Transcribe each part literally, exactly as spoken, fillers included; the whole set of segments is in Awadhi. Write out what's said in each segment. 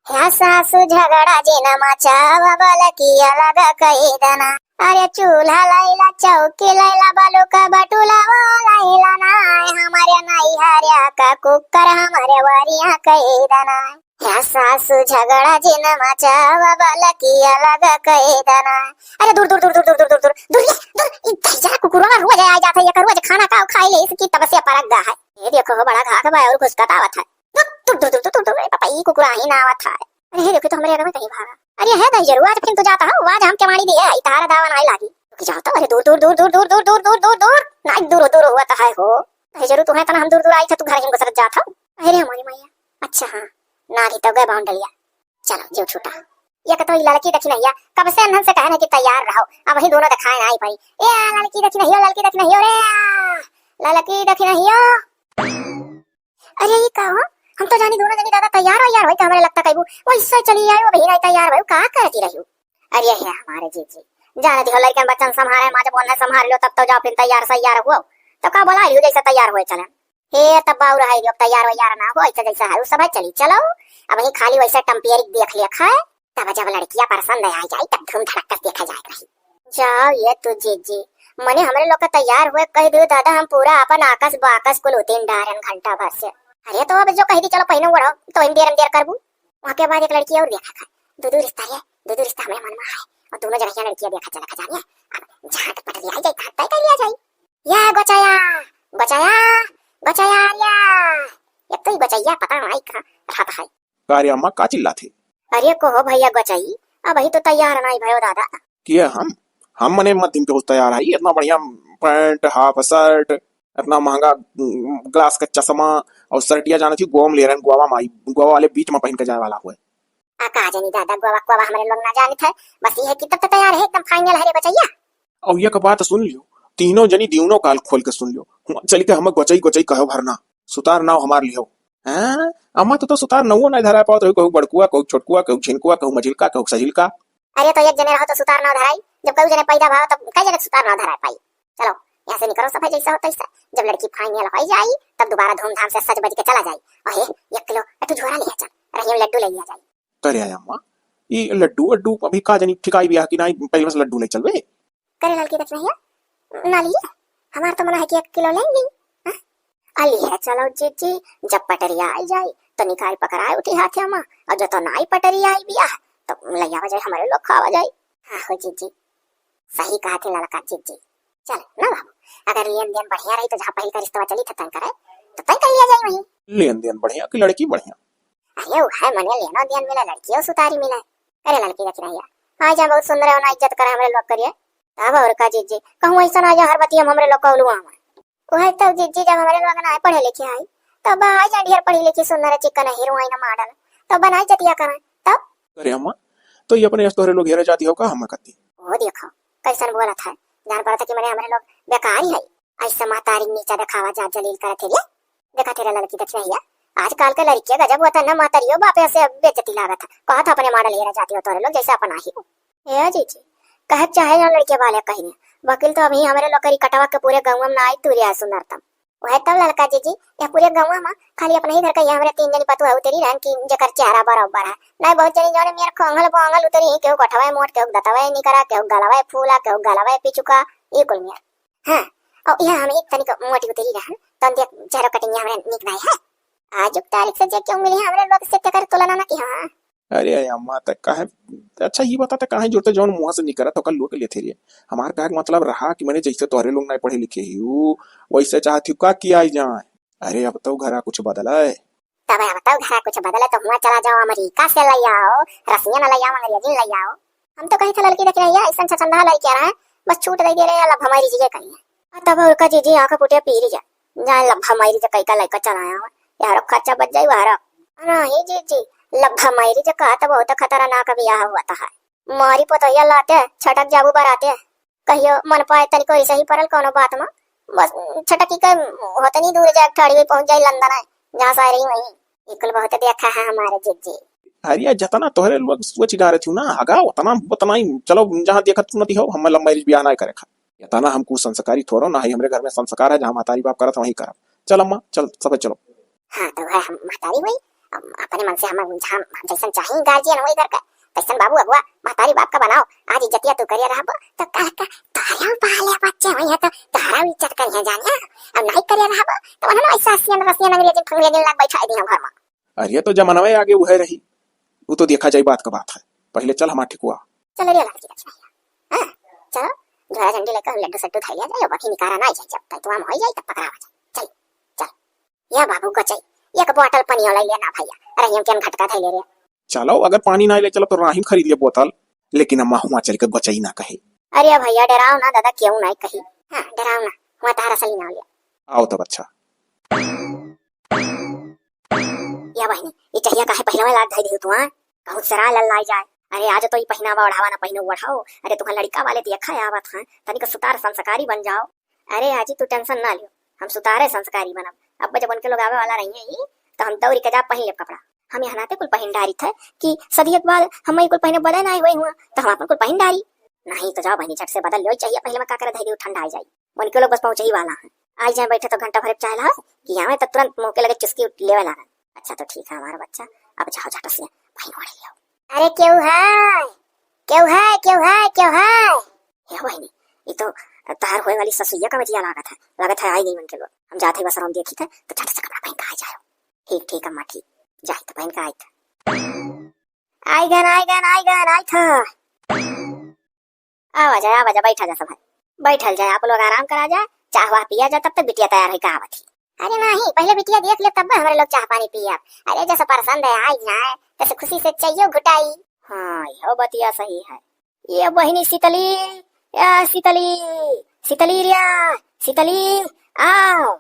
ह्या सासू झगड़ा जिन मचावा, बलकिया अलग कई दना। अरे चूल्हा लैला, चौकी लैला, बालू का बटुलावा लैला ना। हमारे नैहरिया का कुकर हमारे वरिया कई दना। ह्या सासू झगड़ा जिन मचावा, बलकिया अलग कई दना। अरे दूर, दूर, दूर, दूर, दूर, दूर, दूर, दूर, ये, दूर, ई भैया कुकुरवा रोज आ जात है, ये रोज खाना का खाई ले, इसकी तपस्या परक गा है। ये देखो, बड़ा घाघ बा और घुसकत आवत है। दूर, दूर, दूर, दूर, दूर, दूर, दूर, ए पापा, ई कुकुर आही ना आवत है। अरे, हे देखो, तो हमरे आगे में कहीं भागा। अरे, हे दहिजरू, आज फिर तू जाता हो, आज हम केवाड़ी दिए, ई तहारा दावा नाई लागी। रुक जाओ तो, अरे, दूर, दूर, दूर, दूर, दूर, दूर, दूर, दूर, दूर, नाई दूर, दूर हुआ तो है हो। दहिजरू, तू है तना हम दूर, दूर आई था, तू घर ही घुसरत जात हो। अरे, हमारी मैया, अच्छा हाँ, ना भी तो गए बाउंडलिया। चलो, जो छूटा। ये कहतो, ई लड़की देखी नहीं है, कब से अनहन से कहे ना कि तैयार रहो, अब वही दोनों दिखाए ना आई पाई। ए, आ, लड़की देखी नहीं हो, लड़की देखी नहीं हो रे, आ, लड़की देखी नहीं हो। अरे, ई का हो? हम तो जानी दोनों जनी दादा तैयार वैयार होई, तो हमरे लगता कहबू, वैसे चली आयो, अभी नहीं तैयार भयू, का करती रही? अरे हे हमारे जीजी, जाने दिहो लड़कन बच्चन संभारे, माँ जब ओन्हे संभार लो, तब तो जाओ फिर तैयार सैयार हुओ, तो का बोला लियो जैसे तैयार हुए चले। हे तब बाऊ रहा, अब तैयार वैयार ना हो, ऐसे जैसा है, उ सब है, चली चलो, अब वही खाली वैसे टम्पियरी देख लिया खाए। तब जब लड़किया पसंद आ जाई, तब धूम धड़क कर देखा जाए रही। जाओ ये तू जीजी, मने हमरे लोग का तैयार हुए कह दियो दादा, हम पूरा अपन आकस बाकस कुल उतीन डारन घंटा भर से। अरे तो अब जो कह दी चलो पहिनो ओढ़ो, तो इन देर में देर करबू। वहाँ के बाद एक लड़की और देखा था, दो दो रिश्ता है, दो दो रिश्ता हमरे मन में है, और दोनों जगह लड़कियां देखा चला खा जानिए। अब जहाँ तक पटरी आई जाए, तहाँ तय कर लिया जाए। या गोचाया, गोचाया, गोचाया आ गया। एक तो ही गोचैया पता नहीं कहाँ रहता है। का रे अम्मा, का चिल्लात है? अरे कहो भैया गचाई, अबही तो तैयार नाई भयो दादा। किया हम? हम मने मध्यम के होश तैयार है, इतना बढ़िया पैंट, हाफ शर्ट, इतना महंगा, उम, ग्लास का चश्मा और शर्टिया जाना थी गोवा में ले रहे हैं, गोवा में आई, गोवा वाले बीच में पहन के जाए वाला हुए। आ का जानी दादा, गोवा, गोवा हमरे लोग ना जानित है, बस ये है कि तब तो तैयार है, एकदम फाइनल है रे बचैया। और ये का बात सुन लियो, तीनों जनी दीवनो काल खोल के सुन लियो, हुआ चल के हमें गोचई गोचई कहो भरना। सुतार नाव हमार लिहो। हाँ, अम्मा तो, तो सुतार नवो नहीं धराए पावत रही, कहू बड़कुआ, कहू छोटकुआ, कहू झिनकुआ, कहू मझिलका, कहू सझिलका। अरे तो एक जने रहो तो सुतार नाव धराई, जब कहू जने पैदा भाव तब कई जने सुतार नाव धराए पाई। चलो, यहाँ से निकलो सब है जैसा होता ऐसा। जब लड़की फाइनल हो जाई तब दोबारा धूमधाम से सज बज के चला जाई। अहे, एक किलो अटू झोरा लिया चल, रही लड्डू ले लिया जाई। करे आया अम्मा, ये लड्डू अड्डू अभी का जानी ठिकाई भी आ कि नहीं, पहले बस लड्डू ले चलवे। करे ललकी दखिनहिया, ना लिए, हमार तो मन है कि एक किलो ले ली। हाँ? आ लिए चलो जीजी, जब पटरिया आई जाई तो निकाल पकड़ाए उठी हाथ में, और जो तो नाई पटरिया आई बिया तो लैया जाए हमरे लोग खावा जाए। हाँ हो जीजी, सही कहा थे ललका जीजी। चल ना बाबू, अगर लेन देन बढ़िया रही तो जहाँ पहले का रिश्ता चली था तय करे, तो तय कर लिया जाए वहीं। लेन देन बढ़िया कि लड़की बढ़िया? अरे वो है मने लेनो देन मिले, लड़कियों सुतारी मिले। अरे ललकी दखिनहिया, आ जा बहुत सुंदर है ना, इज्जत करे हमरे लोग करिए। तब और का जीजी, कहूँ ऐसा ना जा हर बतिया में हमरे लोग कौलू आवे। वही तो जीजी, जब हमरे लोग ना पढ़े लिखे आई, तब आई जा ढेर पढ़ी लिखी सुंदर चिकन हीरोइन मॉडल, तो बनाई जतिया करें तब। अरे अम्मा, तो ये अपने यस तोहरे लोग हेरे जाती हो का हम कत्ती? वो देखो कैसन बोलत है, जान पड़ता कि मने हमरे लोग बेकार ही है। ऐसे महतारी नीचा देखावा जा जलील करत है रे। देखा तेरा लड़की दखिनहिया, आजकल के लड़किया गजब होता ना, महतारियो बापे से बेइज्जती लागत है। कहत अपने मॉडल हेरा जाती हो तोरे लोग जैसे अपन आही हो। ए जीजी, कहे चाहे ना लड़के वाले कहीं, वकील तो अभी हमरे लोग करी कटवा के पूरे गाँव में ना आई तू रे सुंदरतम। वह तब ललका जीजी, यह पूरे गाँव में खाली अपने ही घर का ये हमरे तीन जनी पतुआ उतरी रहन कि जेकर चेहरा बराबर है। नहीं बहुत जनी जौने मेर खोंगल बोंगल उतरी, केहू कोठवा मोट, केहू दतवा निकरा, केहू गलवा फूला, केहू गलवा पिचुका, ये कुल मेर। हाँ, और यह हम एक तनिक मोटी उतरी रहन, तो देख चेहरा कटिंग हमरा निक नाई है। आज तारीख से जे क्यों मिली है, हमरे लोग से तेकर तुलना ना की। हाँ। अरे अम्मा, त काहे, अच्छा ये बता, त काहे जुड़ते जौन मुँह से निकरत ओकर लोग लेते रहिए। हमार कहे के मतलब रहा कि मने जैसे तोहरे लोग नहीं पढ़े लिखे ही उ, वैसे चाहत ही का किया जाए। अरे अब तो घरा कुछ बदला है। तब अब तो घरा कुछ बदला तो हुआ चला जाओ, अमेरिका से ले आओ, रसियन ले आओ, अंग्रेजी ले आओ। हम तो कही थे लड़की दखिनहिया, ऐसा छछंदा लड़किया रहे, बस छूट दे दे रहे, लभ हमारी जी कही। आ तब और का जीजी आँख फूटे पीरी जा, जाए लभ हमारी जी कई का लड़का चलाया हुआ, यार खर्चा बच जाई वारा। नहीं जीजी, लभ हमारी जी कहा तो बहुत खतरनाक ब्याह हुआ था है। मारी पोतैया लाते, छटक जाबू बराते। कहियो मन पाए तनिको ऐसे ही परल कोनो बात में, बस छटकी के होतनी दूर जाए, ठाड़ी हुई पहुंच जाए लंदन है, जहाँ सारी वहीं। इकुल बहुत देखा है हमारे जीजी। अरे जतना तोहरे लोग सोच डारे थी ना, हगा उतना, उतना ही, चलो जहाँ देखत सुनती हो, हम लव मैरिज ब्याह ना करे खा। इतना हम कुछ संस्कारी थोड़ो ना है, हमरे घर में संस्कार है, जहाँ महतारी बाप करत वहीं करब। चल अम्मा, चल, सब चलो। हाँ, तो है हम महतारी हुई, अपने मन से हम, हम जैसन चाही गार्जियन वही घर का, तैसन बाबू अगुआ महतारी बाप का बनाओ। आज इज्जतिया तू करिया रहबो तो कल का तोहरे पाले बच्चे होइहैं तो तोहरा इज्जत करिहैं जानिया। अब नहीं करिया रहबो तो उन्हन ऐसा सियन रसियन अंग्रेजी फंग्रेजी लाग बैठा दी हम घर में। अरे तो जमानवे आगे उहे रही, उ तो देखा जाई, बात का बात है। पहले चल हमार ठेकुआ। चल रे लड़की रचना। हाँ, चलो, झोरा झंडी लेकर हम लड्डू सड्डू धैया जाए, बाकी निकारा ना जाए, जब तक तुम हो जाए तब पकड़ा हो जाए। चल, चल। या बाबू गचई, एक बोतल पनियो लै लिया ना भैया, रहियम के हम घटका धैले रे। चलो, अगर पानी ना ले चलो तो राहिम खरीद लिया बोतल, लेकिन अम्मा हुआ चल के गचई ना कहे। अरे भैया डराओ ना दादा, केहू ना कही। हाँ, डराओ ना, हुआ तारा सली ना लिया। आओ तब अच्छा। या बहिनी, ई टहिया काहे पहिलवा लाग धई दिहु तू, हाँ? कहूँ सरा लल्लाई जाए। अरे आज तो ई पहिनावा ओढ़ावा ना पहिनो ओढ़ाओ। अरे तुहाँ लड़िका वाले देखा आवत हैं, तनिक सुतार संस्कारी बन जाओ। अरे आजी तू tension ना लियो, हम सुतारे संस्कारी बनब। अब जब उनके लोग आवे वाला रहिए ही, तो हम दौड़ के जा पहिन लेब कपड़ा। हम यहाँ नाते कुल पहिन डारी थे कि सदियक बाद हम ई कुल पहिने बदे ना हुए हुआ, तो हम अपन कुल पहिन डारी। नहीं तो जाओ बहिनी, झट से बदल लियो, चाहिए पहले में का करे धई दियो, ठंडा आ जाई। उनके लोग बस पहुँचे ही वाला है। आई जाए बैठे तो घंटा भर चाहे ला कि आवे तो तुरंत मुंह के लगे चुस्की लेवे लागल। अच्छा तो ठीक है हमारा बच्चा, अब जाओ झट से पहिन ओढ़ लियो। अरे केहू है, केहू है, केहू है, केहू है? हे बहिनी, ये तो तहार होए वाली ससुइया का बजिया लागत है, लागत है आई गई उनके लोग। हम जाते ही बस हम देखी थे तो झट से कपड़ा पहन के आ जाओ। ठीक ठीक अम्मा ठीक, जाई तो पहन के आई थे। आई गन, आई गन, आई गन, आई थे। आवा जा, आवा जा, बैठा जा सब है। बैठल जाए, आप लोग आराम करा जाए, चाह वाह पिया जाए, तब तक बिटिया तैयार होई का आवत ही। अरे नहीं, पहले बिटिया देख ले तब हमारे लोग चाह पानी पिया। अरे जैसे पसंद है आई जाए, तैसे खुशी से चाहिए घुटाई। हाँ, यो बतिया सही है। ये बहिनी शीतली, या शीतली, शीतली रिया, शीतली, आओ।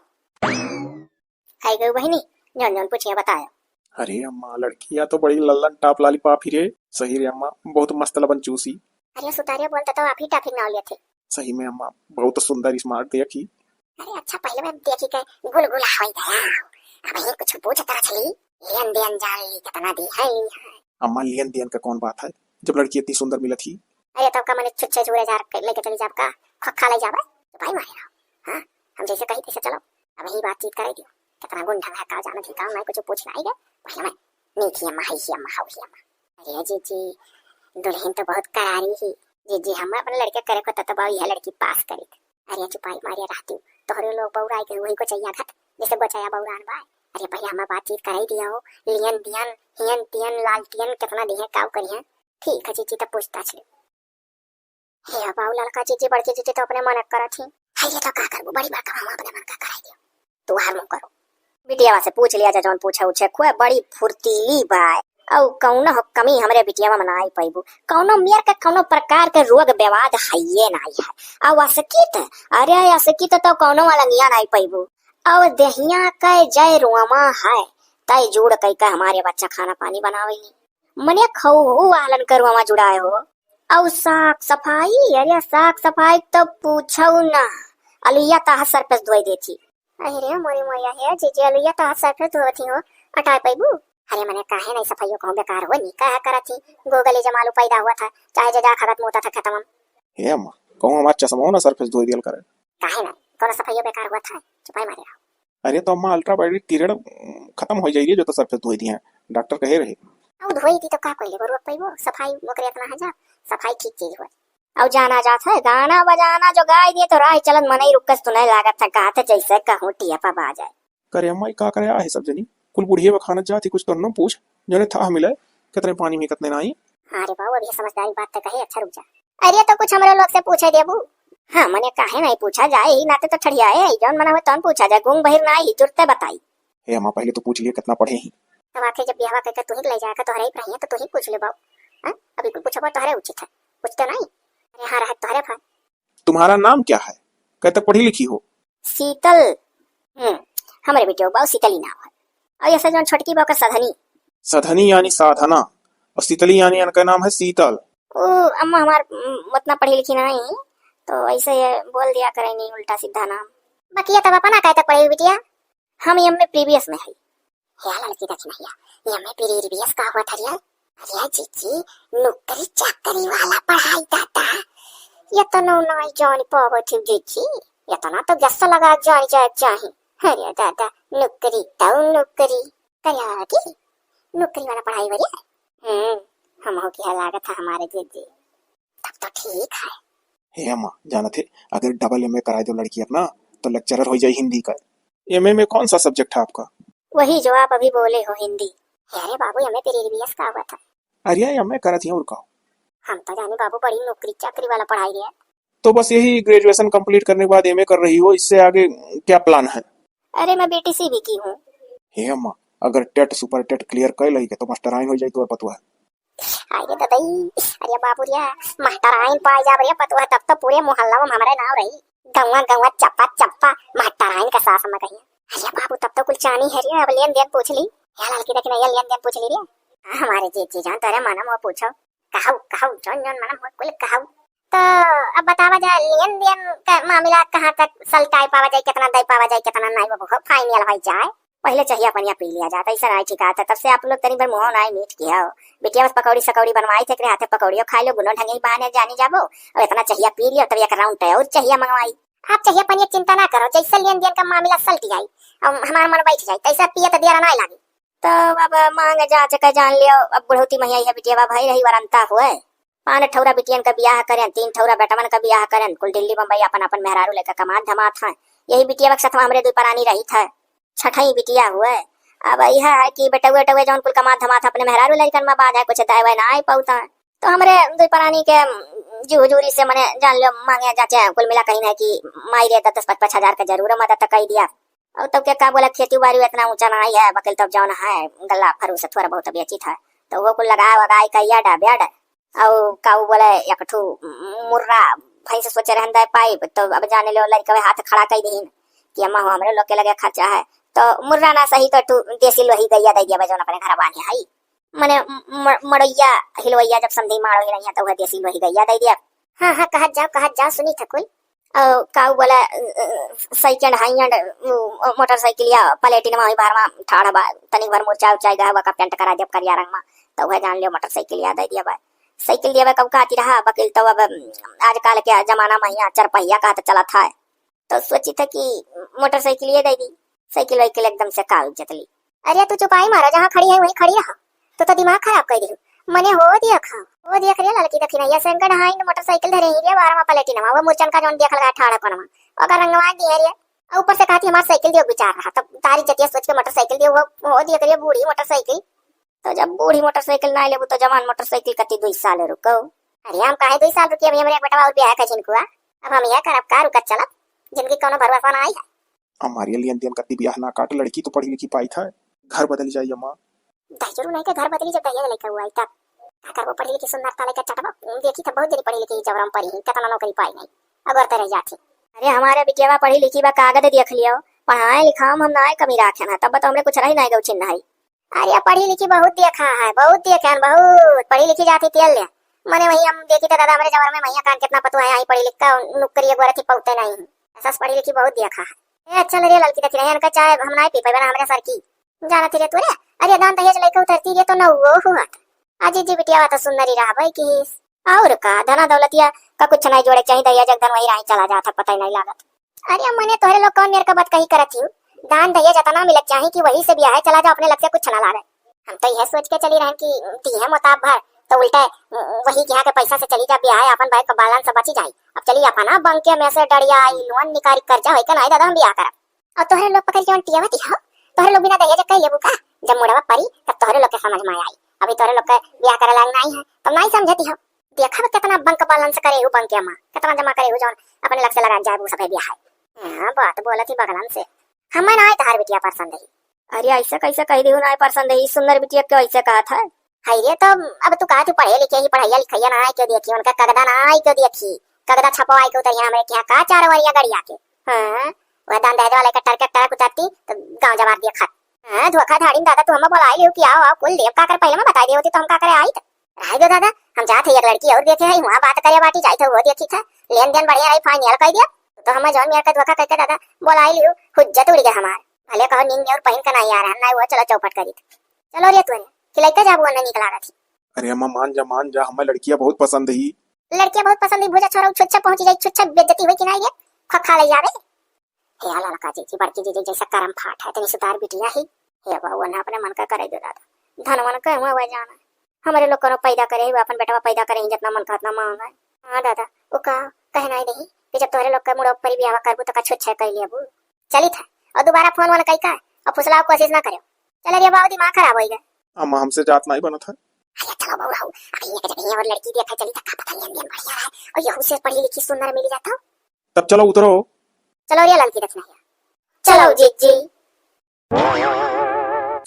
आई गई बहिनी, जौन जौन पूछिया बताया। अरे अम्मा, लड़किया तो बड़ी लल्लन टॉप लॉलीपॉप ही रे। सही रे अम्मा, बहुत मस्त लबन चूसी। अरे सुतारिया बोलता तो आप ही टॉप ही नाव लेते। सही में अम्मा, बहुत सुंदर स्मार्ट देखी। अरे अच्छा, पहले मैं देखी के गुलगुला हो गया। अब ये कुछ पूछत रह चली, लेन देन जान ली, कितना दी है, ली है। अम्मा, लेन देन का कौन बात है, जब लड़की इतनी सुंदर मिलत ही। अरे तब का मने छुच्छे छुरे जार के लेके चली जाब का, खखा ले जाबे, तो भाई मारे रहो। हाँ, हम जैसे कही तैसे चलो। अब यही बातचीत करे दियो, कितना गुण ढंग है, का जानत ही, का मैं कुछ पूछ ना आई गए, पहले मैं नीक ही अम्मा, हाई ही अम्मा, हाउ ही अम्मा। अरे जीजी, दुल्हन तो बहुत करारी ही। जीजी, हम अपने लड़के करे को ततबा यह लड़की पास करी। अरे चुपाई मारिया रहती, तोहरे लोग बौराई के वही को चाहिए घट, जैसे गोचाया बौरान बा। अरे पहले हमार बातचीत कराई दिया हो, लियन दियन, हियन तियन, लालटियन कितना दिए, काऊ करिए। ठीक है जीजी, तब पूछताछ ले। हे बाऊ, लड़का जीजी, बड़की जीजी तो अपने मन करत ही। है ये तो का करबू, बड़ी बड़का हम अपने मन का कराई दियो। तू हार मुंह करो। बिटियावा से पूछ लिया जा, जौन पूछे उछे, खुए बड़ी फुर्तीली बाय। औ कौनो कमी हमरे बिटियावा में ना आई पैबू। कौनो मेर के कौनो प्रकार के रोग बेवाद हइये ना है। औ असकित, अरे असकित तो कौनो अलंगिया ना आई पैबू। औ देहिया के जय रोमा है, तय जोड़ कई के हमारे बच्चा खाना पानी बनावे ही। मने खऊ वालन के रोमा जुड़ाए हो। औ साफ सफाई, अरे साफ सफाई तो पूछो ना, अलुइया तह सर पे धोई देती। अरे मोरी मोरिया हे जीजी, अलुइया तह सर पे धोती हो, अटाए पैबू। अरे मने काहे नहीं सफाइयो कहूँ बेकार हो, नी कहा करत ही, गोगली जमालू पैदा हुआ था, चाहे जे जा खगत मोता था खेतमन। हे अम्मा, कहूँ हमार चश्मा ना सर पे धोई दियल करे। काहे ना, कोनो सफाइयो बेकार हुआ था, चुपाई मारे रहो। अरे तो अम्मा, अल्ट्रावायलेट किरण, उम, खत्म हो जाई रही जो तो सर पे धोई दिए, डॉक्टर कहे रहे। अब धोई दी तो का कोई लेबो, रोक पैबो, सफाई ओकरे इतना है जा, सफाई ठीक चीज हुआ। अब जाना जात है, गाना बजाना जो गाय दिए तो राह चलन मनई रुकस तो नहीं लागत है, कहते जैसे कहूँ टिया पा बाजे। करे अम्मा, ई का करे आहे सब जनी, कुल बुढ़िया बखानत जात ही, कुछ तो न पूछ, जने था मिले, कितने पानी में कितने नाई। हाँ रे बाबू, अभी समझदारी बात तो कहे, अच्छा रुक जा। अरे तो कुछ हमरे लोग से पूछे देबू। हाँ, मने काहे नहीं पूछा जाए, ही नाते तो ठड़ियाए, जौन मना हुए तौन पूछा जाए, गूंग बहिर ना ही, जुरते बताई। हे अम्मा, पहले तो पूछ लिए कितना पढ़े ही। तब आखिर जब बियाहवा करके तू ही के ले जाएगा, तोहरे ही रहिए, तो तू ही पूछ ले बाबू। हाँ? अभी कुल पूछबो तोहरे उचित है, कुछ तो नहीं। अरे हाँ, रहे तोहरे भाई। तुम्हारा नाम क्या है? कह तक पढ़ी लिखी हो? शीतल। हम्म, हमरे बेटियों बाऊ शीतली नाम है। और ये जौन छोटकी बाऊ का सधनी। सधनी यानी साधना, और शीतली यानी इनका नाम है शीतल। ओ, अम्मा हमार, उम, उतना पढ़ी लिखी नहीं, तो ऐसे ये बोल दिया करेंगी उल्टा सीधा नाम। बकिया तब अपना कह तक पढ़ी बिटिया? हम एम ए प्रीवियस में है। हे लड़की दक्षिणैया, एम ए प्रीवियस का हुआ था रे? अरे जीजी, नौकरी चाकरी वाला पढ़ाई दादा। ये तो नो नाई जान पावत ही जीजी, ये तो ना तो गैस लगा जान जाए चाहे। अरे दादा, नौकरी तो नौकरी। करिया की? नौकरी वाला पढ़ाई हो रही है। हम्म, हमहू के यहाँ लागत है हमारे जीजी। तब तो ठीक है। हे अम्मा, जानत है, अगर डबल एमए कराए दो लड़की अपना, तो लेक्चरर हो जाई हिंदी का। एमए में कौन सा सब्जेक्ट है आपका? वही जो आप अभी बोले हो, हिंदी। अरे बाबू, एमए तेरी बीएस का हुआ था। अरे, एमए करत ही और का? हम तो जाने बाबू, बड़ी नौकरी चाकरी वाला पढ़ाई है। तो बस यही ग्रेजुएशन कंप्लीट करने के बाद एमए कर रही हो, इससे आगे क्या प्लान है? अरे, मैं बीटीसी भी की हूँ। हे अम्मा, अगर टेट सुपर टेट क्लियर कर लही के तो मास्टराइन हो जाई तोर पतोह। अरे ददई, अरे बाबू रे, मास्टराइन पाई जाब रे पतोह, तब तो पूरे मोहल्ला में हमारे नाव रही। गौवा गौवा, चप्पा चप्पा, मास्टराइन का सास में कहिए। अरे बाबू, तब तो कुल चानी है रे, अब लेन देन पूछ ली। या ललकी देखी ना, ये लेन देन पूछ ली रे। हाँ, हमारे जीजी जान, तोरे माना मुँह पूछो। कहू, कहू, जौन जौन माना मुँह कुल कहू। तो अब बतावा जाए, लेन देन का मामला कहाँ तक सलटाई पावा जाए, कितना दे पावा जाए, कितना नहीं, वो बहुत फाइनल हो जाए। पहले चहिया पनिया पी लिया जाता, ऐसा नहीं ठीक आता। तब से आप लोग तनी भर मुँह नहीं मीठ किया हो। बिटिया बस पकौड़ी सकौड़ी बनवाई थे, एकरे हाथे पकौड़ियो खाई लो, गुनो ढंगे ही बहाने जानी जाबो। और इतना चहिया पी लियो, तब एक राउंड और चहिया मंगवाई। आप चहिया पनिया चिंता ना करो, जैसे लेन देन का मामला सलट जाई, अब हमार मन बैठ जाई, तैसा पिए तो दिया ना लागे। तो अब मांग जांच के जान लियो, अब बुढ़ौती महिया है बिटिया भाई रही वरंता हुए। पान ठौरा बिटियन का बियाह करें, तीन ठौरा बेटवन का बियाह करें, कुल दिल्ली बम्बई अपन अपन मेहरारू लेकर कमात धमात हैं। यही बिटिया के साथ हमरे दुई परानी रही था, छठई बिटिया हुए। अब यह है कि बेटउए बेटउए जौन कुल कमात धमात अपने मेहरारू लड़कन में बांध है, कुछ दाए वाए ना आए पाउता है। तो हमरे दुई परानी के जी हुजूरी से मने जान लो मांगे जाचे, कुल मिला कहीं है कि माई रे दस दस पाँच पाँच हजार के जरूर मदद कर दिया। और तब के का बोला, खेती बाड़ी इतना ऊंचा ना आई है, बकिल तब जौन है गल्ला फरू से थोड़ा बहुत बेची था, तो वो कुल लगा वगाई का याड ब्याड। और काऊ बोले, एक ठू मुर्रा भैंस सोचे रहन दे पाइब, तो अब जाने लो लड़कवे हाथ खड़ा कर दीन कि अम्मा हो, हमरे लोग के लगे खर्चा है, तो मुर्रा ना सही तो ठू देसी लोही गैया दे दिया, जौन अपने घर बांधे हई। मने म-, मड़ैया हिलवैया जब समधी मारो ही रही है, तो वह देसी लोही गैया दे दिया। हाँ, हाँ, कहत जाओ, कहत जाओ, सुनी था कोई। और काऊ बोला, अ, अ, सेकंड हैंड, उ, मोटरसाइकिल या प्लेटिनवा वही बाहर में ठाड़ बा, तनिक भर मुरचा उरचा गया हुआ का पेंट करा दिया करिया रंग में, तो वह जान लियो मोटरसाइकिल या दे दिया बा। साइकिल दिया बा कब का आती रहा, बकिल तो अब आजकल के जमाना में यहाँ चरपहिया का तो चला था, तो सोची था कि मोटरसाइकिल ये दे दी, साइकिल वाइकिल एकदम से का इज्जत ली। अरे तू चुपाई मारा, जहाँ खड़ी है वहीं खड़ी रहा, तो, तो दिमाग खराब कर दी। मने हो देख, हो देख रे लड़की दखिना, ये सेकंड हैंड मोटरसाइकिल धरे ही रे, बारह प्लेटिनवा, वो मुरचन का जौन देख लगा ठाड़ा कोनवा, ओकर रंगवा दिए रे। और ऊपर से कहती हमार साइकिल दियो विचार रहा, तब तारी जतिया सोच के मोटरसाइकिल दियो, वो हो देख रे बूढ़ी मोटरसाइकिल। तो जब बूढ़ी मोटरसाइकिल ना लेबू तो जवान मोटरसाइकिल कती दुई साल रुको। अरे हम काहे दुई साल रुकी, अभी हमरे एक बेटवा और ब्याह का झिनकुआ, अब हम यह करब का रुकत चलब, जिनकी कोनो भरोसा ना आई है। हमारे लिए अंतिम कत्ती ब्याह ना काट, लड़की तो पढ़ी लिखी पाई था, घर बदल जाइए माँ। दहिजरू नहीं के घर बदली, जब दहिया लेके हुआ आई तब का करबो, पढ़ी लिखी सुंदरता लेके चटबो, देखी तो बहुत जनी पढ़ी लिखी जबरम पढ़ी, कितना नौकरी पाई नहीं, अगर तो रह जाती। अरे हमारे बिटियावा पढ़ी लिखी बा, कागज देख लियो, पढ़ाए लिखाओ में हम ना कमी राखे ना, तब तो हमरे कुछ रही नहीं गौ चिन्ह है। अरे पढ़ी लिखी बहुत देखा है, बहुत देखे हैं, बहुत पढ़ी लिखी जाती तेल ले। मने वही हम देखी थे दादा, हमारे जबर में मैया कान कितना पतुआ है, आई पढ़ी लिख का नौकरी एक बार थी पौते नहीं। ऐसा पढ़ी लिखी बहुत देखा है। ए, अच्छा रे ललकी देखी रहे, इनका चाय हम नहीं पी पाए ना, हमारे सर की। जाना थी रे तू रे, अरे दान दहेज लेके उतरती रे तो न वो हुआ था। अजी जी बिटिया तो सुंदरी रहा भाई की। और का, धना दौलतिया का कुछ नहीं जोड़े चाहिए, दहेज एक दिन वही राही चला जाता, पता ही नहीं लागत। अरे मने तोहरे लोग कौन मेर का बात कही करत हियो? दान दहेज इतना मिलत चाही कि वही से बियाहे चला जाओ, अपने लग से कुछ ना लागे। हम तो यह सोच के चली रहन कि दिहे मोताब भर, तो उल्टे वही के यहाँ के पैसा से चली जा बियाहे, अपन बैंक का बैलेंस बची जाई। अब चली अपना बैंक में से डरिया आई लोन निकारी कर्जा होई के नाई दादा हम बियाह करब। और तोहरे लोग पकड़ के टियावत हो, तोहरे लोग बिना दहेज कह लेबू का? जब मुड़वा परी तब तोहरे लोग के समझ में आई, अभी तोहरे लोग के बियाह करे लायक नहीं है, तब नहीं समझती हो। देखा बा कितना बैंक बैलेंस करे हु, बैंक के अम्मा कितना जमा करे हु, जौन अपने लग से लगा जाए वो सभे बियाह है। हाँ, बात बोलत ही बगलन से। हमें ना आए तहार बिटिया पसंद है। अरे ऐसे कैसे कह दी ना पसंद है, सुंदर बिटिया क्यों ऐसे कहा था? हाय रे, तो अब तू कहा तू पढ़े लिखे ही, पढ़ाइया लिखाइया ना आए क्यों देखी, उनका कगदा ना आए क्यों देखी, कगदा छपवाए के उतरिया हमरे के यहाँ का चार वरिया गड़िया के। हाँ, वह दान दहेज वाले का टरके टरक उतरती तो गाँव जवार दिया खात। हाँ, धोखाधाड़ी में दादा तू हमें बोलाई लियो कि आओ, आओ, कुल देव का कर पहले मैं बताई दे होती तो हम का करे आई था। रहे दो दादा, हम जात है एक लड़की और देखे है, वहाँ बात करे बाटी जाए थे वो देखी था, लेन देन बढ़िया रही, फाइनल कर दिया। तो हमें जौन मेर का धोखा करके दादा बोलाई लियो, हुज्जत उड़ गया हमार। भले कहो नींद में और पहन के नहीं आ रहा, नहीं वो चलो चौपट करी था। चलो रे तू रे, खिलाइते जाबू अन्ना निकला रही। अरे अम्मा मान जा, मान जा, हमें लड़कियां बहुत पसंद ही। लड़कियां बहुत पसंद ही, भूजा छोरा छुच्छा पहुंची जाई, छुच्छा बेइज्जती हुई कि नहीं रे, खा खा ले जावे। हे आला लका जीजी, बड़की जीजी जैसा करम फाट है, इतनी सुतार बिटिया ही। हे बाबू, ना अपने मन का करे दो दादा। धनवन के हुआ वह जाना। हमरे लोग कौनो पैदा करे ही, अपन बेटवा पैदा करे ही, जितना मन का उतना मांग है। हाँ दादा, वो का कहे नहीं रही कि जब तोहरे लोग के मुड़ो पर बियाह करबू तो का छुच्छे कर लेबू। चली था, और दोबारा फोन वोन कई का, और फुसलाव कोशिश ना करो। चले रे बाबू, दिमाग खराब होई गए। अम्मा, हमसे जात नहीं बनत है। अरे चलो बहू रहू, अभी एक जगह और लड़की देखा चली था, का पता लेन देन बढ़िया रहे, और यहू से पढ़ी लिखी सुंदर मिल जाता। तब चलो उतरो। चलो रे ललकी दक्षिणैया, चलो जीजी।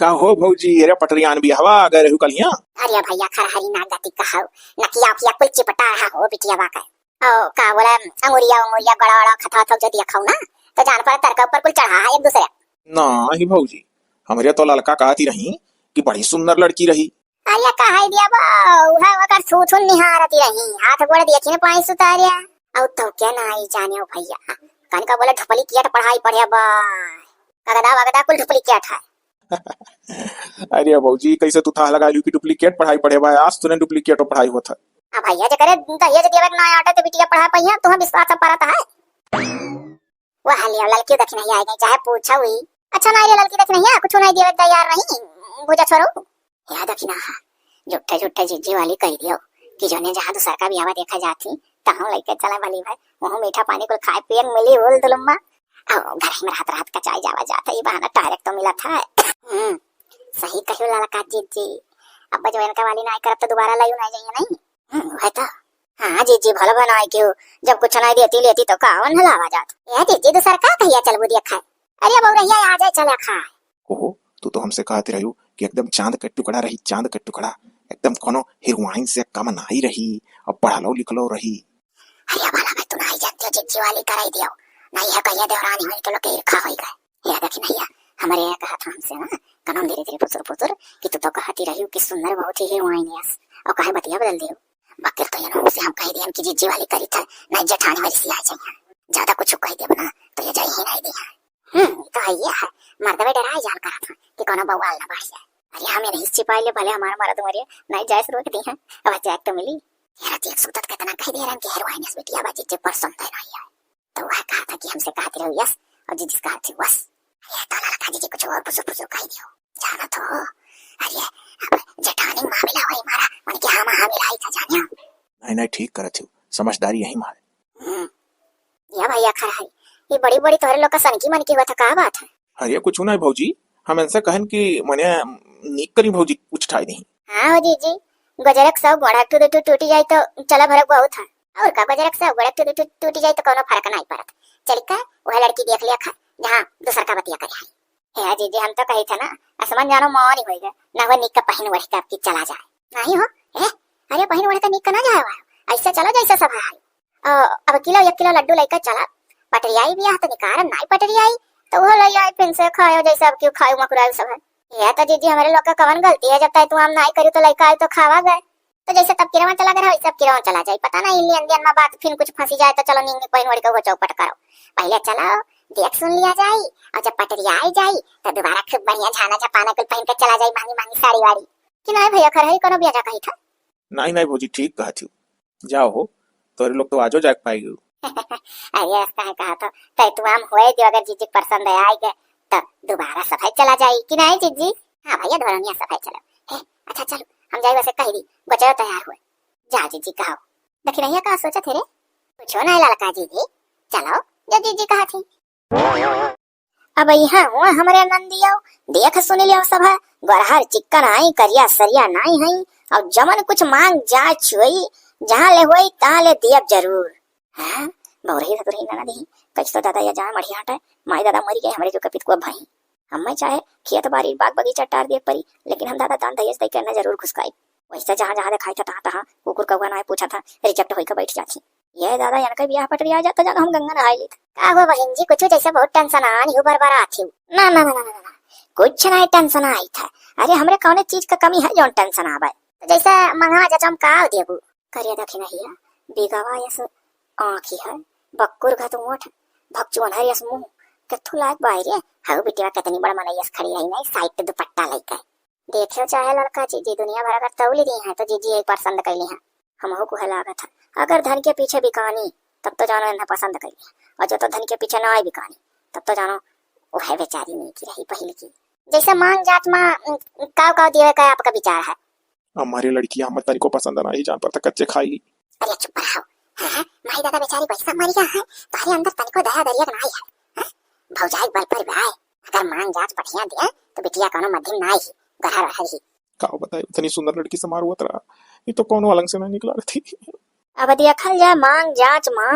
का हो भौजी, अरे पटरियान बियाहवा गए रहू कलिया? अरे भैया, खरहरी ना गति कहाऊ, नकिया उकिया कुल चिपटा रहा हो बिटिया बा का। ओ का बोला, अंगुरिया अंगुरिया गड़ा गड़ा खथा थक जदी खाऊ ना, तो जान पर तरका ऊपर कुल चढ़ा है एक दूसरे। ना ही भौजी, हमरे तो ललका कहती रही कि बड़ी सुंदर लड़की रही। अरे कहाई दिया बा, उहे ओकर थूथुन निहारती रही, हाथ गोड़ देखी न पाई सुतारिया। औ तो क्या ना आई जाने हो भैया, कन का बोले डुप्लीकेट पढ़ाई पढ़े बा, कगदा वगदा कुल डुप्लीकेट है। अरे भौजी, कैसे तू थाह लगा लियो कि डुप्लीकेट पढ़ाई पढ़े बा? आज तूने डुप्लीकेट पढ़ाई होत है। अब भैया जकरे दहेज देवे के ना आटे तो बिटिया पढ़ा पहिया, तुहे विश्वास परत है। वह लिया ललकी दक्षिणैया आ गई, चाहे पूछा हुई। अच्छा ना रे ललकी दक्षिणैया, कुछ नहीं देवे तैयार नहीं, भुजा छोरो। या दक्षिणा, झूठे झूठे जीजी वाली कह दियो कि जोने जहाँ दूसर का बियाह देखा जाती, तहाँ लेके चला वाली भाई, वहाँ मीठा पानी कुल खाए पिए के मिली, बोल दुलम्मा। आओ, घर में रात रात का चाय जावा जाता, ये बहाना डायरेक्ट तो मिला था। हम्म, सही कहियो ललका जीजी, अब जो इनका वाली ना करब तो दोबारा लाइयो ना जाइए नहीं। हम्म, है तो। हाँ जीजी, भला बनाए क्यों, जब कुछ नहीं देती लेती तो कावन हलावा जात। ए जीजी, दूसर का कहिया चलबू देखा? अरे बउरहिया आ जाए चला खा। ओहो, तू तो हमसे कहत रहियो कि एकदम चांद के टुकड़ा रही, चांद के टुकड़ा, एकदम कोनो हीरोइन से कम नाई रही, और पढ़लो लिखलो रही। अरे वाला मैं तू नहीं जानते, जिज्जी वाली कराई दियो, नहीं है कहिया देवरानी होई के लोग के ईर्खा होई गए। या देखी नहीं है, हमारे यहाँ कहा था हमसे ना, कनम धीरे धीरे फुसुर फुसुर कि तू तो कहती रही कि सुंदर बहुत ही हीरोइन यस, और काहे बतिया बदल दियो। बाकी तो ये से हम कह दिया कि जिज्जी वाली करी था, नहीं जेठानी वाली से आ जाइए, ज्यादा कुछ कह देब ना तो ये जाई ही नहीं दिया। हम्म, तो है ये है, मर्दवे डराए जान कहा था कि कोनो बवाल ना बढ़ जाए। अरे हम ये नहीं छिपाई ले, भले हमारा मर्द मरे, नहीं जाए से रोक दी है, अब जाए तो मिली। यार देख सुतत कितना कह दे रहे हैं कि हीरोइन यस बिटिया बाजी जे पसंद है नहीं है। तो वह कहा था कि हमसे कहते रहो यस, और जिस कहा थी वस। अरे तो ललका जी कुछ और फुसुर फुसुर कह दियो, जाना तो। अरे अब जेठानी मामला वही मारा, उनके हम हम मिलाई था जानियो। नहीं नहीं, ठीक करत हो, समझदारी यही मार। हम्म, या भैया खरहरी, ये बड़ी बड़ी तोहरे लोग का सनकी मनकी हुआ था, का बात है? अरे कुछ नहीं भौजी, हम इनसे कहन कि मने नीक करी भौजी कुछ ठाई नहीं। हाँ हो जीजी, गजरक सौ गोड़ा टूट टूट टूटी जाए तो चला भरक बहुत है। और का गजरक सौ गोड़ा टूट टूट टूटी जाए तो कोनो फर्क नहीं पड़त। चल का वह लड़की देख लिया खा, जहाँ दूसर का बतिया करे आई। हे जीजी, हम तो कही था ना, आसमान जानो मौन ही होई गए, ना हुआ नीक का पहिन ओढ़ के आपकी चला जाए। नहीं हो, ए, अरे पहिन ओढ़ के नीक का ना जाए हुआ, ऐसे चलो जैसे सब है। अ, अब किलो एक किलो लड्डू लेकर चला, पटरियाई बियाह तो निकारम नाई पटरियाई, तो वो ले आई फिर से खायो जैसे अब क्यों खायो मकुरायो सब है। ये तो जीजी हमारे लोग का कवन गलती है, जब तक तू हम नाई करी तो लइका आई तो खावा गए। तो जैसे तब किरवा चला गया वैसे अब किरवा चला जाए, पता नहीं लेन देन में बात फिर कुछ फंसी जाए तो चलो नींद पहन ओढ़ के वो चौपट करो। पहले चलो देख सुन लिया जाए, और जब पटरिया आई जाए तो दोबारा खूब बढ़िया झाना झपाना कुल पहन के चला जाए, महंगी महंगी साड़ी वाड़ी। कि नहीं भैया खरहरी कोनो बिया जा कही था। नहीं नहीं भौजी, ठीक कहत हो, जाओ हो, तोरे लोग तो आजो जाग पाई गयो। अरे ऐसा है कहा तो, तै तू आम होए दियो, अगर जीजी पसंद आए गए तो दोबारा सफाई चला जाए कि नहीं जीजी? हाँ भैया, धोरनिया सफाई चलो। हे, अच्छा चलो, हम जाए वैसे कह दी, बचाओ तैयार हुए। जा जीजी कहो। दखिनैया का सोचत है रे? कुछो नहीं ललका जीजी, चलो जो जीजी कहा थी। अब यहाँ हुआ हमरे नंदियो, देख सुन लियो सब है, गोरहर चिक्कन आई, करिया सरिया नाई है, और जमन कुछ मांग जा छुई, जहाँ ले होई तहाँ ले दियब जरूर। हाँ, बौरही धतुरही ननद ही, कच तो दादा या जान मढ़िया हटे, माई दादा मरी गए हमरे जो कपित को भाई। हमें चाहे खेत बाड़ी बाग बगीचा टार दिए परी, लेकिन हम दादा दान दहेज दे के न जरूर घुसकाई। वैसे जहाँ जहाँ दिखाई था तहाँ तहाँ कुकुर कौआ ना पूछा था, रिजेक्ट होई के बैठ जाती। ये दादा, इनका बियाह पटरिया जाता, जानो हम गंगा नहाई लीत। का हो बहिन जी, कुछ जैसे बहुत टेंशन आन ही ऊपर बड़ा थी। ना, ना, ना, ना, ना, ना, कुछ नहीं टेंशन आई था। अरे, हमरे कौने चीज का कमी है, जौन टेंशन आवे? तो जैसे मंगवा जचम का देबू? करिया दखिनहिया, बिगवा यस आँखी है, बक्कुर घत ओठ, भकचोन्हर यस मुँह, केथू लायक बाई रे। हऊ बिटिया कितनी बड़ मनई यस खड़ी रही नहीं, साइड दुपट्टा लेके। देखियो चाहे लड़का जीजी दुनिया भर अगर तौली दी हैं तो जीजी एक पसंद कैली हैं। हमहू को है लागत है, अगर धन के पीछे बिकानी तब तो जानो इन्हें पसंद कैली, और जो तो धन के पीछे ना आई बिकानी तब तो जानो वह बेचारी नहीं की रही पहले की। जैसे मांग जांच मा, उम, काव काव देवे का आपका विचार है? हमारी लड़कियां हमर तनिको पसंद नाही, जान पर त कच्चे खाई। अरे चुप रहो। हाँ, हाँ, माई दादा बेचारी पैसा मरिया है, तोहरे अंदर तनिको दया दरिया के नाही है। हाँ? भौजाई के बल पर ब्याह, अगर मांग जांच बढ़िया दिया तो बिटिया कोनो मध्यम नाही, गहर रहर ही। का बताई, इतनी सुंदर लड़की से मार हुआ तरा, ये तो कोनो अलंग से ना निकला रहती। अब देखल जाए मांग जांच मा,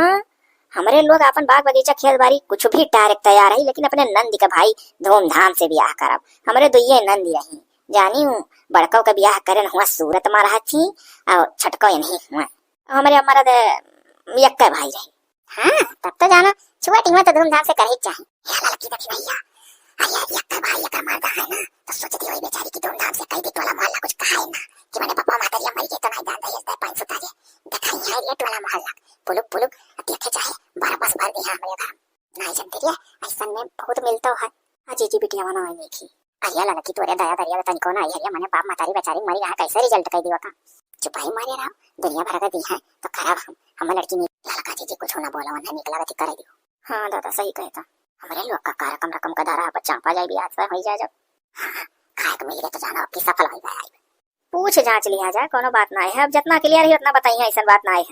हमरे लोग आपन बाग बगीचा खेत बारी कुछ भी टारे के तैयार है, लेकिन अपने नंद के भाई धूमधाम से बियाह करब। हमरे दुइये नंद रही, जानी हूँ, बड़कव के बियाह करेन हुआ सूरत मा रहत थी, और छटकव यही हुआ। हमरे मरद यक्के भाई रही। हाँ, तब तो जाना, छुआ टिंगवा तो धूमधाम से करे ही चाही। या लड़की देखी भैया, अरे यार, यक्के भाई यक्के मर्दा है ना, तो सोचती हुई बेचारी की धूमधाम से कई दी, टोला मोहल्ला कुछ कहा है ना, कि मैंने पापा महतरिया मरी गई तो नहीं दान दहेज दे पाँच सौ ताजे। दिखाई है ये टोला मोहल्ला, पुलुक पुलुक, अब देखे चाहे बरबस भर दी है हमरे घर। नहीं जानती रे, ऐसन में बहुत मिलता है। अजी जी बिटिया बना है देखी। अरे लड़की तोरे दया दरिया तनिको ना आई है, मैंने बाप महतारी बेचारी मरी गया, कैसे result कर दियो का? चुपाई मारे रहो, दुनिया भर का दी है, तो खराब हम, हम लड़की नहीं। लड़का जी जी कुछ ना बोला, वरना निकला गति करे दियो। हाँ दादा, सही कहे तो। हमरे लोग का कार्यक्रम रकम का दारा अब चांपा जाए, बियाह से होई जाए जब। हाँ, हाँ, खाए के मिल गए तो जाना, आपकी सफल होई गए। पूछ जांच लिया जाए, कोनो बात ना है। अब जितना clear है उतना बताइए, ऐसन बात ना है।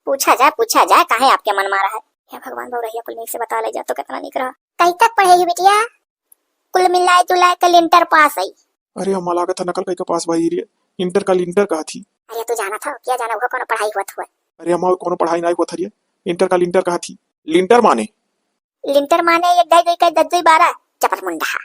पूछा जाए, पूछा जाए, काहे आपके मन मारा है? हे भगवान, बउरहिया कुल नीक से बता ले जा तो कितना नीक रहा। कहीं तक पढ़े ही बिटिया? कुल मिलाए जुलाए के लिंटर पास है। अरे अम्मा, लागत है नकल कई के पास भाई रे, इंटर का लिंटर कहा थी। अरे तू जाना था क्या, जाना हुआ कोनो पढ़ाई हुआ था? अरे अम्मा, कोनो पढ़ाई नहीं हुआ था रे, इंटर का लिंटर कहा थी। लिंटर माने? लिंटर माने एक ढाई दुई का दस दुई बारह, चपल मुंडा।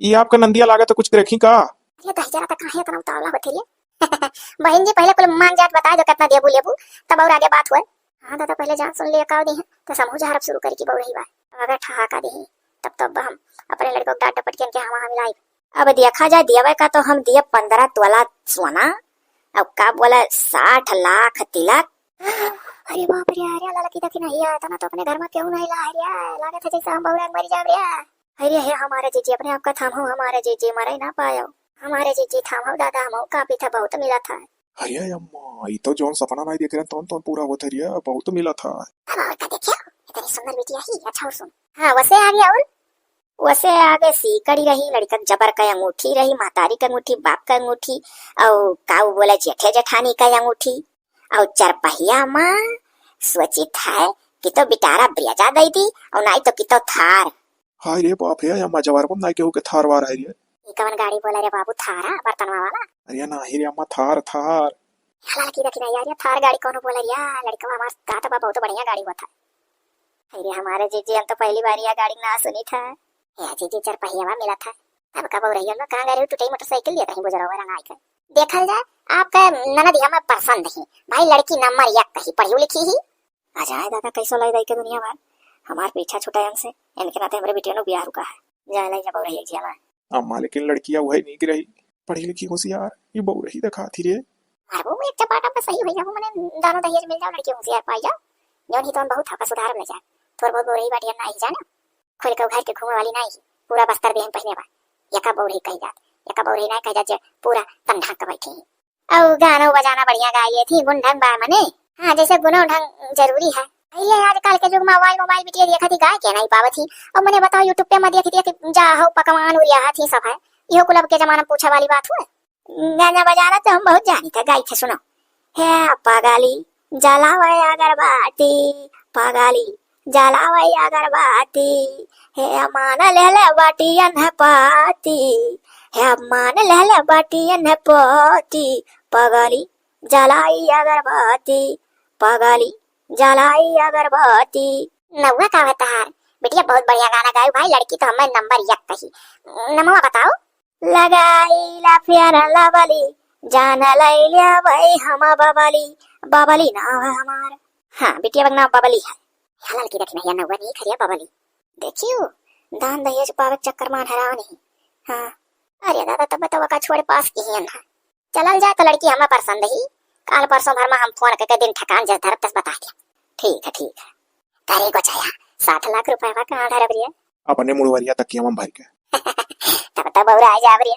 ये आपका नंदिया लागत है, कुछ करेखी का? अरे दही जरा तक काहे इतना उतावला होते रे? बहन जी, पहले कुल मांग जात बता दो, कितना देबू लेबू, तब और आगे बात हुए। हाँ दादा, पहले जान सुन ले, का दे हैं, तो समूह जहरब शुरू करी की बउरही बा। अब अगर ठहाका दे हैं, तब तो अब हम अपने लड़कों को डांट डपट के इनके हवा मिलाई। अब देखा जाए, देवे का तो हम दिए पन्द्रह तोला सोना, अब का बोला, साठ लाख तिलक। अरे बाप रे, अरे लाला की देखी नहीं है, इतना तो अपने घर में क्यों नहीं ला है रे, लागत है जैसे हम बउरा के मरी जाब रे। अरे हे हमारे जीजी, अपने आप का थामो हमारे जीजी, मरे ना पायो। हमारे जीजी थामो दादा, हमहू कांपी था, बहुत मिला था। अरे अम्मा, ई तो जौन सपना नहीं देख रहे तौन तौन पूरा होत है रे, बहुत मिला था। अब और का देखियो, इतनी सुंदर बिटिया ही, अच्छा और सुन। हाँ, वसे आगे और? वसे आगे सीकड़ी रही, लड़का जबर का अंगूठी रही, महतारी का अंगूठी, बाप का अंगूठी, और काऊ बोला जेठे जेठानी का अंगूठी, और चरपहिया माँ सोचित है कि तो बिटारा ब्रेजा दे दी, और नहीं तो कि तो थार। हाय रे बाप रे, अम्मा जवार बम नाई केहू के थार वार है रे। ई कवन गाड़ी बोला रे बाबू, थारा बर्तनवा वाला? अरे नाही रे अम्मा, थार, थार। हला लड़की देखी ना यार, ये थार गाड़ी कौन बोला रे? लड़कवा हमार कहत बा बहुत बढ़िया गाड़ी होता है। अरे हमारे जीजी, हम तो पहली बार यह गाड़ी ना सुनी था। ए जीजी, चार पहियावा मिला था। अब का बउरहिया में कहाँ गए रहे, टूटे मोटरसाइकिल लिए कहीं गुजरा हुआ रंगाई कर। देखल जाए, आपका ननद हमें पसंद ही। भाई लड़की नंबर एक कही, पढ़ी लिखी ही। आ जाए दादा, कैसो लाई दाई के दुनिया भर। हमार पीछा छुटा इनसे, इनके नाते हमरे बिटिया नु बियाह रुका है। जाए लाई जब रही जिया लाई। अम्मा, लेकिन लड़किया वही नीक रही, पढ़ी लिखी होशियार, ये बउरही दिखा थी रे। अरे वो एक चपाटा पर सही भैया, वो मने दानो दहेज मिल जाओ, लड़की होशियार पाई जाओ, जौन ही तौन बहुत हका सुधार ले जाए। थोड़ बहुत बउरही बाटी हम नाही जाने, खुल के उघार के घूमे वाली नाही, पूरा बस्तर देह में पहने बा। यका बउरही कही जात, यका बउरही नाही कही जात, जे पूरा तन ढाक के बैठी ही। अउ गाना बजाना बढ़िया गाई लेत ही, गुण ढंग बा मने। हाँ, जैसे गुनो ढंग जरूरी है। अरे आजकल के युग में मोबाइल, मोबाइल बिटिया देखत ही, गाय के नहीं पावत ही। अउ मने बताओ, YouTube पे में देख देख जा हो पकवान उरियाहत ही सब है। इहो कुल अब के जमाना में पूछे वाली बात हुए। गाना बजाना तो हम बहुत जानी था, गाई थे, सुनो। हे पगली जलावे अगरबत्ती, पगली जलावे अगरबत्ती, हे मान लेले बाटी अनपति, हे मान लेले बाटी अनपति, पगली जलाई अगरबत्ती, पगली जलाई अगरबत्ती। नौवा का बा तहार? बिटिया बहुत बढ़िया गाना गायू भाई, लड़की तो हमें नंबर एक कही। नमवा बताओ। लगाई ला फेयर लवली, जान लैल्या भाई हम बबली, बबली नाव है हमार। हाँ, बिटिया बक नाव बबली है। या लड़की देखी भैया, नौवा नहीं खरिया बबली। देखियो, दान दहेज पावे के चक्कर में अनहराव नहीं। हाँ। अरे दादा, तब बतावा का छोड़ पास की ही अन्हा। चलल जाए तो लड़की हमें पसंद ही। काल परसों भर में हम फोन करके दिन ठिकान जस धरब तस बता दिया। ठीक है, ठीक है। करे गोचाया, साठ लाख रुपया कहाँ धरब रे? अपने मुड़वरिया तकिया में भर के। तब तो बउरा आ जाब रे।